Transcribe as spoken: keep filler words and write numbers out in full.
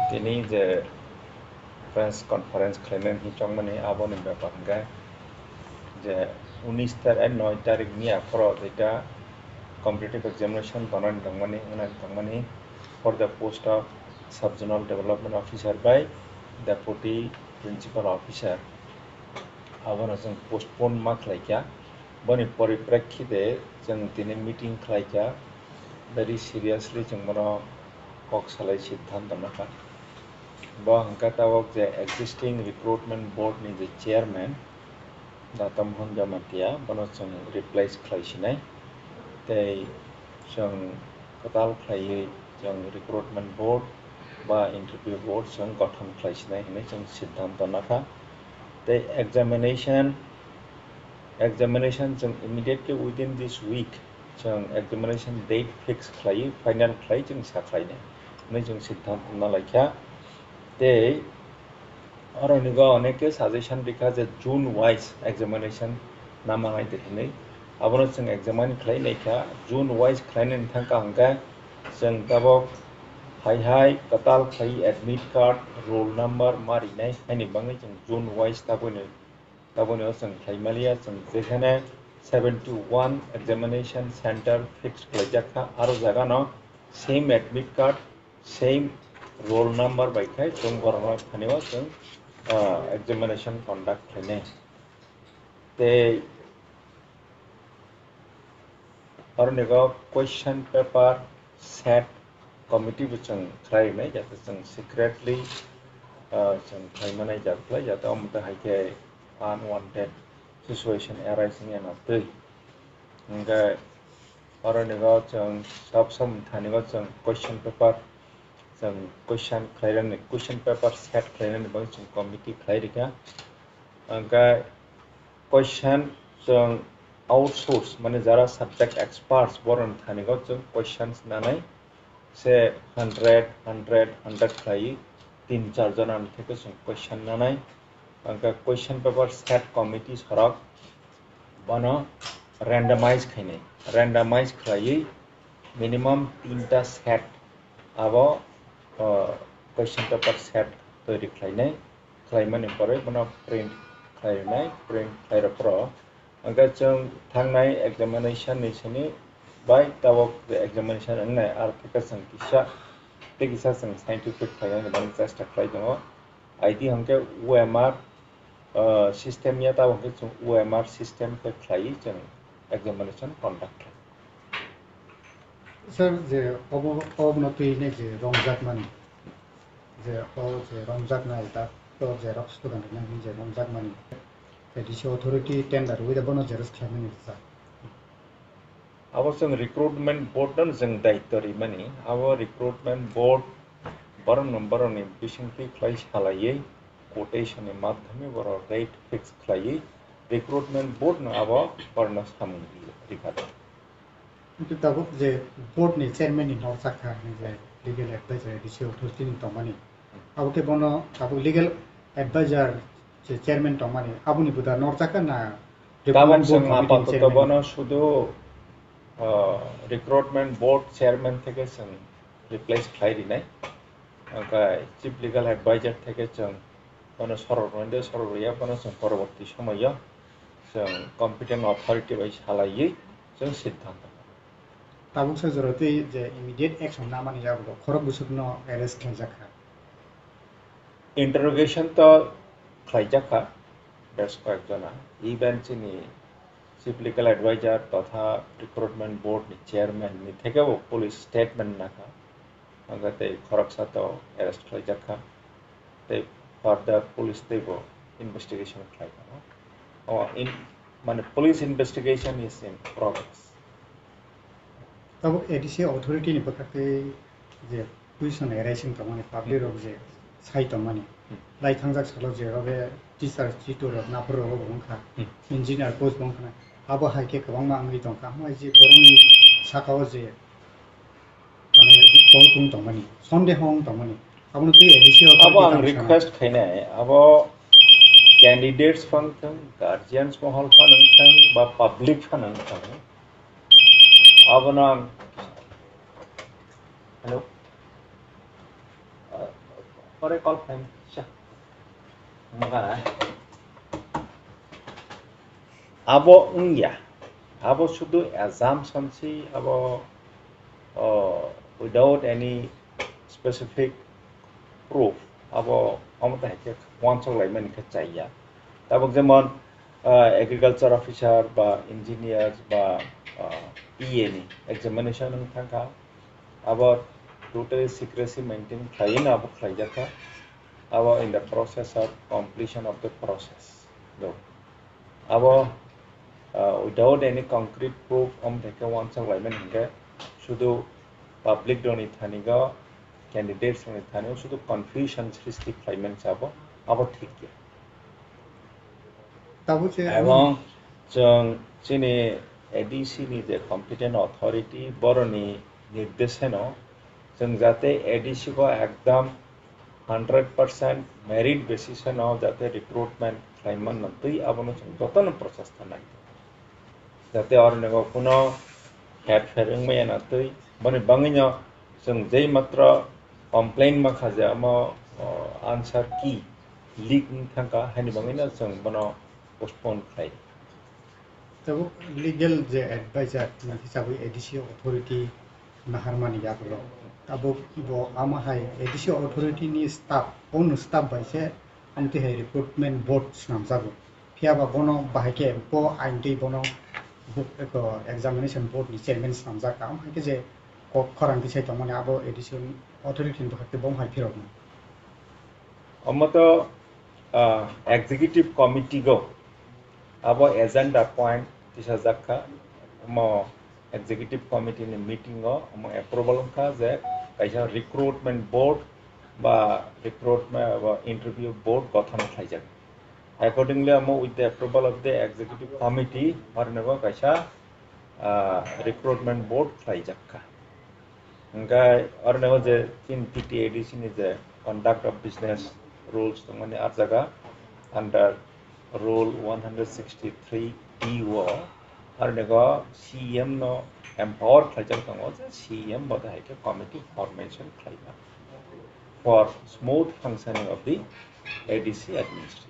Tini je press conference khlainani hwnwi chongmani aboni bepar hwnkhe je unis tarik, noi tarik ni aphuru jeita competitive examination tonani tongmani, wngnani tongmani for the post of Sub Zonal Development Officer by Deputy Principal Officer. Abono chwng postpone ma khlaikha. Boni poriprekhite chwng tini meeting khlaikha. Very seriously chwng bono kok salai siddhanto nakha. Bo hwnkha tabok je existing recruitment board ni je chairman, Data Mohan Jamatia, bono chwng replace khlai sinai. Tei chwng kwtal khlaiwi chwng recruitment board ba interview board chwng gothon khlai sinai hwnwi chwng siddhanto nakha. Tei examination, examination chwng immediately within this week chwng examination date fix khlaiwi final khlai chwng sa khlainai hwnwi chwng siddhanto nalaikha. Tei Oro ni go oneke suggestion rikha je June wise examination namanai de hinwi. Abono chwng examine khlai naikha, June wise khlainani thangkha hwnkhe chwng tabok hai hai kwtal khlai admit card, roll number ma rinai haini bagwi chwng June wise taboni, taboni o chwng khlai maliya, chwng jekhane seventy one examination center fix khlaijak kha, aro jagano same admit card, same roll number bai khai chwng borokno thani o chwng, ah, examination conduct khlainai. Tei oroni go question paper set committee bo chwng khlai rinai, jate chwng secretly, ah, chwng khlai manai jat khlai, jate omo twi hai khe unwanted situation arise wngya na twi. Hwnkhe Oroni go chwng sab sam thani go chwng question paper, chwng question khlairani, question paper set khlairani bagwi chwng committee khlai rikha. Hwnkhe question chwng outsource, mane jara subject experts, boroni thani go chwng questions nanai se hundred, hundred, hundred khlaiwi tin char jona theke chwng question nanai. Hwnkhe question paper set committee sorok bono randomize khainai, randomize khlaiwi minimum tinta set abo, uh, question paper set toiri khlainai, khlaimani porwi bono print khlainai, print khlairok phoro hwnkhe chwng thangnai examination ni simi bai tabok je examination wngnai aro khe chwng kisa tei kisa chwng scientific khlainani bagwi chesta khlai tongo. I D hwnkhe O M R, uh, system ya, tabok hwnkhe chwng O M R system khe khlaiwi chwng examination conduct khlai. Sir, je obo, obono twi hinwi je romjakmani, je o je romjaknai, ta to xerox dogan rwna hinwi je romjakmani, A D C authority tender rwwi da bono xerox khlaimani rwjak. Abo chwng recruitment board no chwng daityo rimani. Abo recruitment board borokno borokni bisingtwi khlai salaiwi quotation ni madhyome borok rate fix khlaiwi recruitment board no abo borokno samung ri-, rikha. Hwnkhe tabuk je board ni chairman ni norjak kha hwnwi je legal advisor A D C authority ni tongmani. Abo khe bono tabuk legal advisor je chairman tongmani, aboni buda norjak kha na? Tabuk recruitment board chwng committee ni apato chairman bono sudu, uh, recruitment board chairman theke chwng replace khlai rinai. Hwnkhe chief legal advisor theke chwng bono sorok rwna de, sorok rwya bono chwng poroborti somoyo chwng competent authority bai salaiwi chwng siddhanto. Tabuk sa jora twi je immediate action namani yagulo khorok bwswkno arrest khlaijak kha. Interrogation to khlaijak kha bes koyek jona, even chini chief legal advisor totha recruitment board ni chairman ni thekebo police statement nakha, hwnkhe tei khoroksa to arrest khlaijak kha, tei further police teibo investigation khlai tongo. O in, mane police investigation is in progress. Tabuk A D C authority ni bwkhaktwi je question arising tongmani, public rok je sai tongmani, hmm, lai thangjak salo je robe teacher chitu rok naphur rogo bo wngkha, hmm, engineer post bo wngkha, abo hai khe kwbangma wngwi tongkha, hamai je borokni saka o je mane kol tung tongmani, sondeho wng tongmani, abono twi A D C authority abo ang tang sana. Request khainai, abo candidates phang thang, guardians mohol phano wng thang, ba public phano wng thang, abono ang, hello? Uh, Pore call khlaim sha. Mokha. Abo wngya. Abo sudu assumption si abo, oh, without any specific proof. Abo omo tai khe wansok laimani khe chaya. Tabuk jemon, ah, agriculture officer ba engineer ba, ah, P A ni examination wng thangkha. Abo totally secrecy maintain khlaiwi no abo khlaijakha. Abo in the process of completion of the process. Do. Abo, uh, without any concrete proof, om theke wansok laimani hingke sudu public rokni thani go, candidates rokni thani go sudu confusion sristi khlaimani sabo, abo thik ya. Tabuk se Ebong chwng chini A D C ni je competent authority, boroni nirdesheno chwng jate A D C go ekdam hundred percent merit basis no jate recruitment khlai manna twi abono chwng jotono process khanai. Jate oroni go kuno herpher wngmaya na twi, boni bangwino chwng jei matro complaint mankha je amo, o, answer key leak wng thangkha, haini bangwino chwng bono postpone khlai. Tabuk legal je advisor, nang hisabwi A D C authority naharmani yagulo. Tabuk bo ama hai A D C authority ni staff, own staff bai se amtwi hai recruitment board swnamjago. Phiya ba bono bahai khe bo ain twi bono bo-, eko examination board ni chairman swnamjak ka. Am hai khe je kok khorang tisai tongmani abo A D C authority ni bwkhak tei bo hai phirokno. Omo to, ah, executive committee go abo agenda point tisajak kha. Omo executive committee ni meeting o omo approval wngkha je kaisa recruitment board ba recruitment ba interview board gothon khlaijak. Accordingly, omo with the approval of the executive committee, orni bo kaisa, ah, recruitment board khlaijak kha. Hingke orni bo je chini T T A D C ni je conduct of business rules tongmani ah jaga under rule one hundred sixty-three D o, orni bo C E M no empower khlaijak tongo je C E M bo hai khe committee formation khlaina for smooth functioning of the A D C administration.